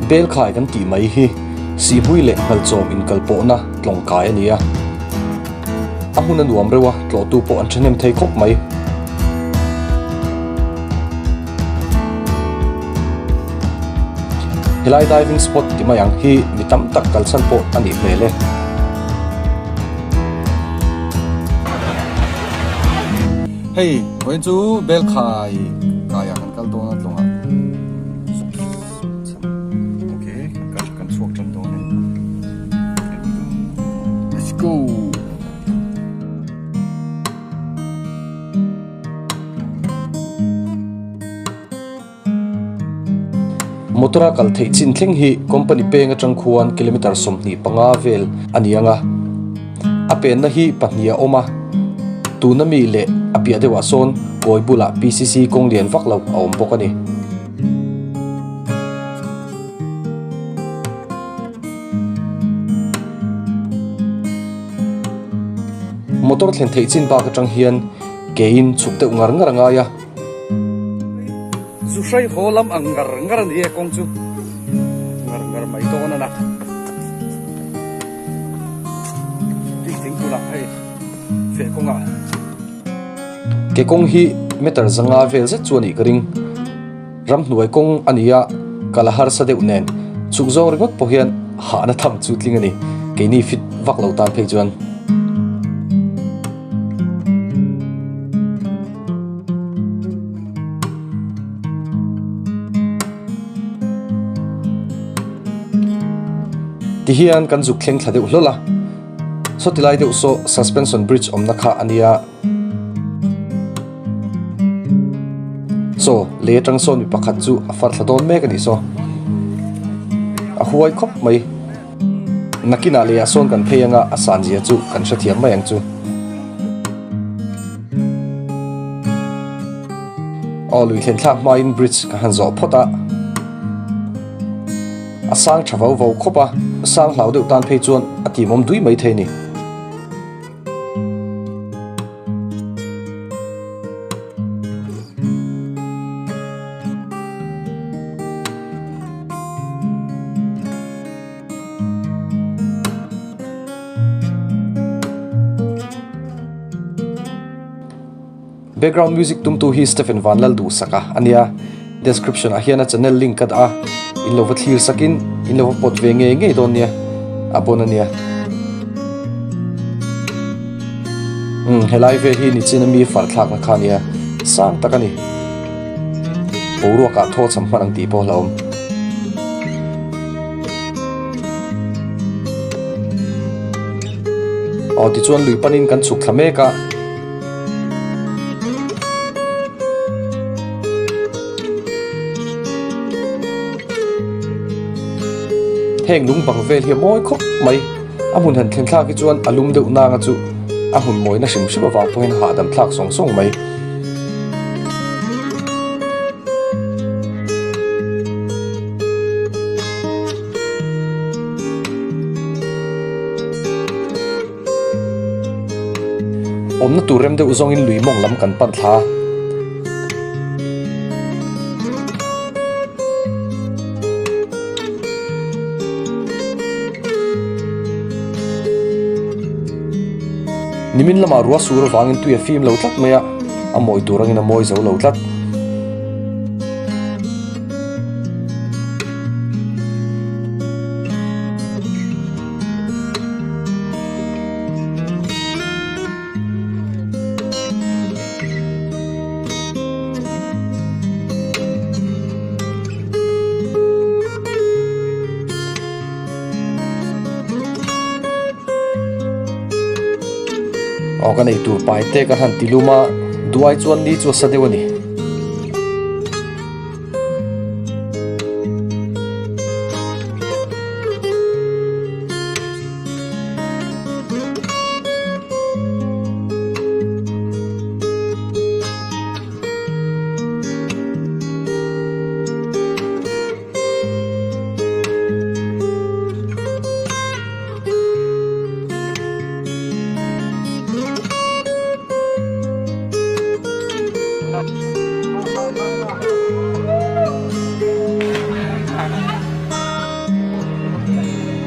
Belkhai kan tih mai hi Sihhmui leh Nghalchawm inkalpawhna tlawngkai a ni a. A hmun a nuam reuh a, tlawhtu pawh an thahnem thei khawp mai. Helai diving spot ti mai ang hi mi tam tak kalchhan pawh a nih hmel e. Hei, vawiin chu Belkhai kaiah kan kal dawn a tlawngah. Okay, kan kan chhuak tan dawn e. Let's go. Motor a kal theih chin thleng hi company peng atang khuan kilometer 25 vel a ni ang a. A penna hi pahnih a awm a, tuna mi leh a piah deuhah sawn kawi bulah PCC kawng lian vak lo a awm bawk a ni. Motor thlen theih chin bak atang hian kein chhuk deuh ngar ngar a ngai a. Zu hrai haw lam ang ngar ngar a ni e kawng chu ngar ngar mai dawn a na. Tih thingpulah hei feh kawngah. Ke kawng hi meter zanga vel zet chu a nih ka ring. Ramhnuai kawng a ni a, kal a harsa deuh nen chhuk zawng ringawt pawh hian hahna tham chu tling a ni, keini fit vak lo tan phei chuan. Tihian kan zuk thleng thla deuh hlawl a, sawti lai deuh saw suspension bridge awmna kha a nia. Saw, lei atang sawn mi pakhat chu a far thla dawn mek a nih saw. A huai khawp mai. Nakinah leiah sawn kan phei anga a san zia chu kan hrethiam mai ang chu. Aw lui thlen thlak hmain bridge ka han zawh phawt a. A sang tha vau vau khawp a, sang hlau deuh tan phei chuan a timawm dui mai thei a ni. Background music tumtu hi Stephen Vanlal duhsak a ania, description ah hian a channel link ka dah a, in lo va thlir sakin in lo va pawt ve ngei ngei dawn nia, a bon ania. Umm helai vel hi nichin ami far thlakna kha ania, sang tak a ni. Boruakah thaw cham hman ang tih pawh a hlauhawm. Aw tichuan lui panin kan chhuk thla mek a. Heng lung bang vel hi a mawi khawp mai. A hmun han thlen thlak hi chuan a lum deuh nanga chu a hmun mawina hrim hrim avang pawhin a hahdam thlak sawng sawng mai. Awmna tur rem deuh zawngin lui mawng lam kan pan thla. Nimin lamah ruah sur avangin tui a fim lo tlat mai a, a mawi tur angin a mawi zo lo tlat. Aw ka nei tur pai te ka han ti lum a, duai chuan ni chu a sa deuh a ni.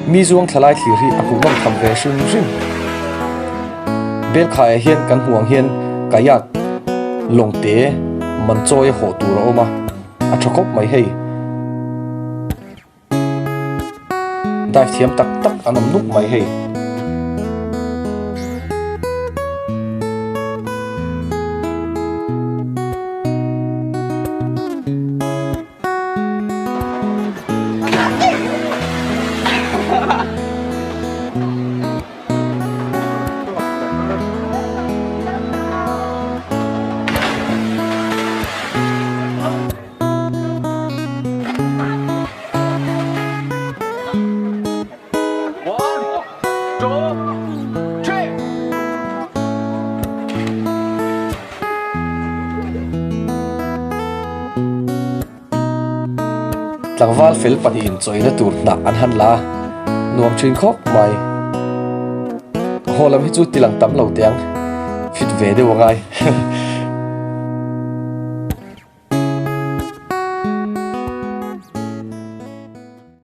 Mi zuang thla lai thlir hi a hmuhnawm tham ve hrim hrim. Belkhaiah hian kan hmuh ang hian kayak lawng te man chawi a hawh tur a awm a, a tha khawp mai hei. Dive thiam tak tak an awm nuk mai hei. Tlangval fel pahnihin chawina tur hnah an han la a, nuam thin khawp mai. Haw lam hi chu tilang tam lo teh ang, fit ve deuh a ngai.